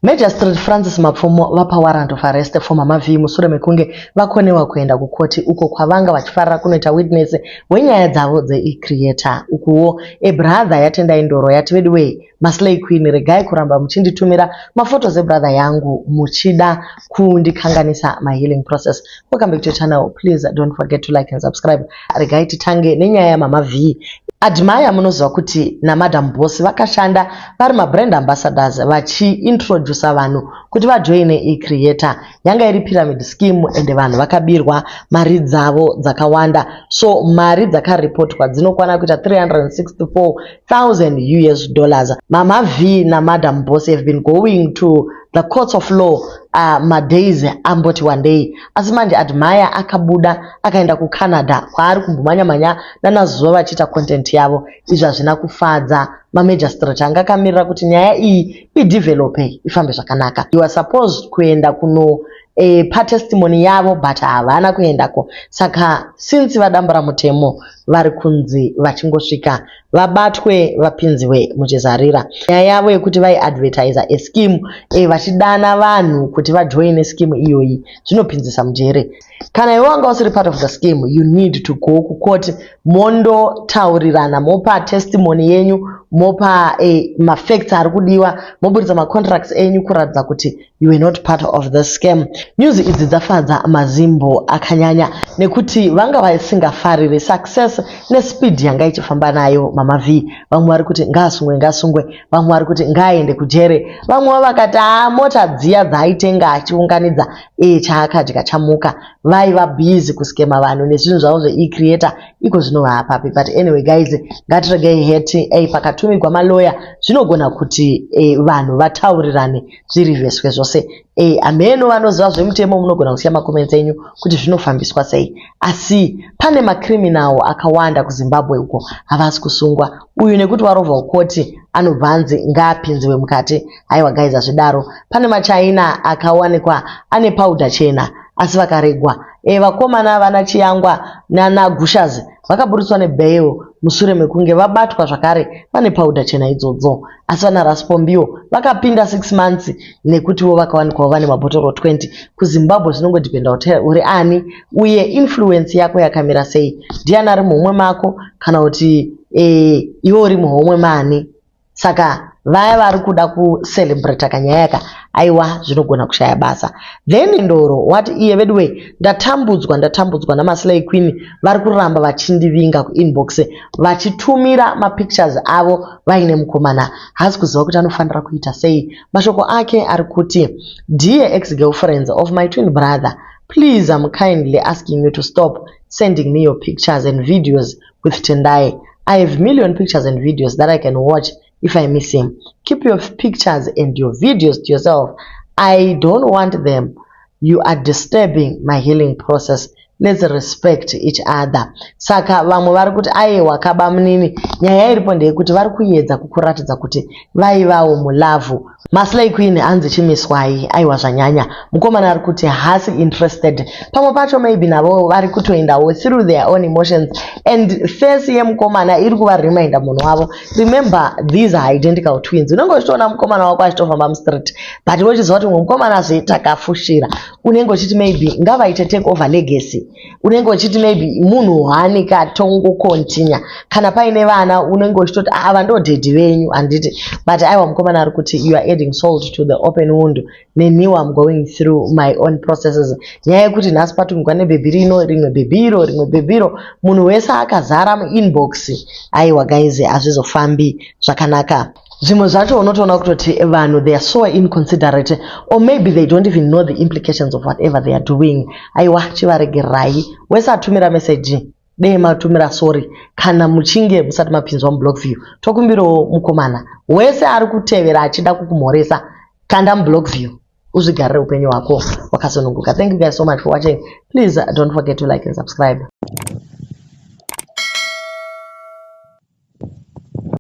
Magistrate Francis Mapfumo vapa warrant of arrest for Mama Vee mushure mekunge vakonewa kuenda kukoti uko kwavanga vachifarira kunoita witness wenyaya dzavo dzeE-creator. Ukuwo ebrother yaTendai Ndoro yati veduwee maSlay Queen regai kuramba muchinditumira maphotos ebrother yangu muchida kundikanganisa my healing process. Welcome back to your channel. Please don't forget to like and subscribe. Regai titange nenyaya yaMama Vee. Admire munoziva kuti naMadam Boss vakashanda vari mabrand ambassadors vachiintroduca vanhu kuti vajoine E-creator. Yanga iri pyramid scheme ende vanhu vakabirwa mari dzavo dzakawanda. So mari dzakaripotwa dzinokwana kuita 364,000 US dollars. Mama V naMadam Boss have been going to the courts of law madays amboti one day, asi manje Admire akabuda akaenda kuCanada kwaari kumbomhanya-mhanya nanazuva vachiita content yavo. Izvi hazvina kufadza mamagistrate anga akamirira kuti nyaya iyi idevelope ifambe zvakanaka. You are supposed kuenda kuno patestimony yavo, but havana kuendako. Saka since vadambura mutemo, vari kunzi vachingosvika vabatwe vapinziwe muchizarira. Nyaya yavo yekuti vaiadvertisa ascheme vachidana vanhu kuti vajoine scheme iyoyi zvinopinzisa mujere. Kana iwe wanga usiri part of the scheme, you need to go kucourt, mondotaurirana, mopa testimony yenyu, mopa mafacts ari kudiwa, moburitsa macontracts enyu kuratidza kuti you were not part of the scam. News idzi dzafadza mazimbo akanyanya nekuti vanga vasingafariri success nespeed yanga ichifamba nayo Mama V. Vamwe vari kuti ngaasungwe, ngaasungwe, vamwe vari kuti ngaaende kujere, vamwewo vakati haa, mota dziya dzaaitenga achiunganidza chaakadya chamuka. Vaiva busy kuskema vanhu nezvinhu zvavo zveE-creator, iko zvino vaapapi? But anyway guys, ngatiregei hate. Pakatumigwa maloya zvinogona kuti vanhu vataurirane, zvirivheswe zvose. Hameno vanoziva zvemutemo, munogona kusiya macomments enyu kuti zvinofambiswa sei. Asi pane macriminal akawanda kuZimbabwe uko havasi kusungwa. Uyu nekuti warovha kukoti anobva anzi ngaapinziwe mukati. Haiwa guys, hazvidaro. Pane machina akawanikwa ane powder chena asi vakaregwa. Vakomana vana Chiyangwa nana Gushaz vakaburitswa nebail mushure mekunge vabatwa zvakare vane powder chena idzodzo. Asi vana Raspombio vakapinda 6 months nekutiwo vakawanikwawo vane mabhotoro 20. KuZimbabwe zvinongodhipenda kuti uri ani uye influence yako yakamira sei, ndiani ari muhomwe mako kana kuti iwe uri muhomwe mani. Saka vaya vari kuda kucelebrata kanyaya yaka, aiwa, zvinogona kushaya basa. Then Ndoro wati iye, veduwe, ndatambudzwa, ndatambudzwa namaslay queen, vari kuramba vachindivinga kuinbox vachitumira mapictures avo vaine mukomana. Haasi kuziva kuti anofanira kuita sei. Mashoko ake ari kuti, "Dear ex girlfriends of my twin brother, please, I'm kindly asking you to stop sending me your pictures and videos with Tendai. I have million pictures and videos that I can watch if I miss him. Keep your pictures and your videos to yourself. I don't want them. You are disturbing my healing process. Let's respect each other." Saka vamwe vari kuti aiwa kaba munini, nyaya iripo ndeyekuti vari kuedza kukuratidza kuti vaivawo mulove. Maslay queen hanzi chimiswai, aiwa, zvanyanya. Mukomana ari kuti haasi interested. Pamwe pacho maybe navo vari kutoendawo through their own emotions, and face yemukomana iri kuvareminder munhu wavo. Remember, these are identical twins. Unenge uchitoona mukomana wako achitofamba mustreet, but wochiziva kuti mukomana zvetakafushira, unenge uchiti maybe ngavaite take over legacy, unenge uchiti maybe munhu hani katongokontinya. Kana paine vana, unenge uchitoti ava ndo daddy venyu, handiti? But aiwa, mukomana ari kuti you are adding salt to the open wound. Neniwo am going through my own processes. Nyaya yekuti nhasi patumigwa nebhebhi rino, rimwe bhebhi iro, rimwe bhebhi iro, munhu wese akazara muinbox, aiwa guys, hazvizofambi zvakanaka. Zvimwe zvacho unotoona kutoti vanhu, they are so inconsiderate, or maybe they don't even know the implications of whatever they are doing. Aiwa, chivaregererai. Wese atumira meseji, dei matumira sorry kana muchinge musati mapinzwa mublock view. Tokumbirawo mukomana wese ari kutevera achida kukumhoresa, kanda mublock view, uzvigarire upenyu hwako wakasununguka. Thank you guys so much for watching. Please don't forget to like and subscribe.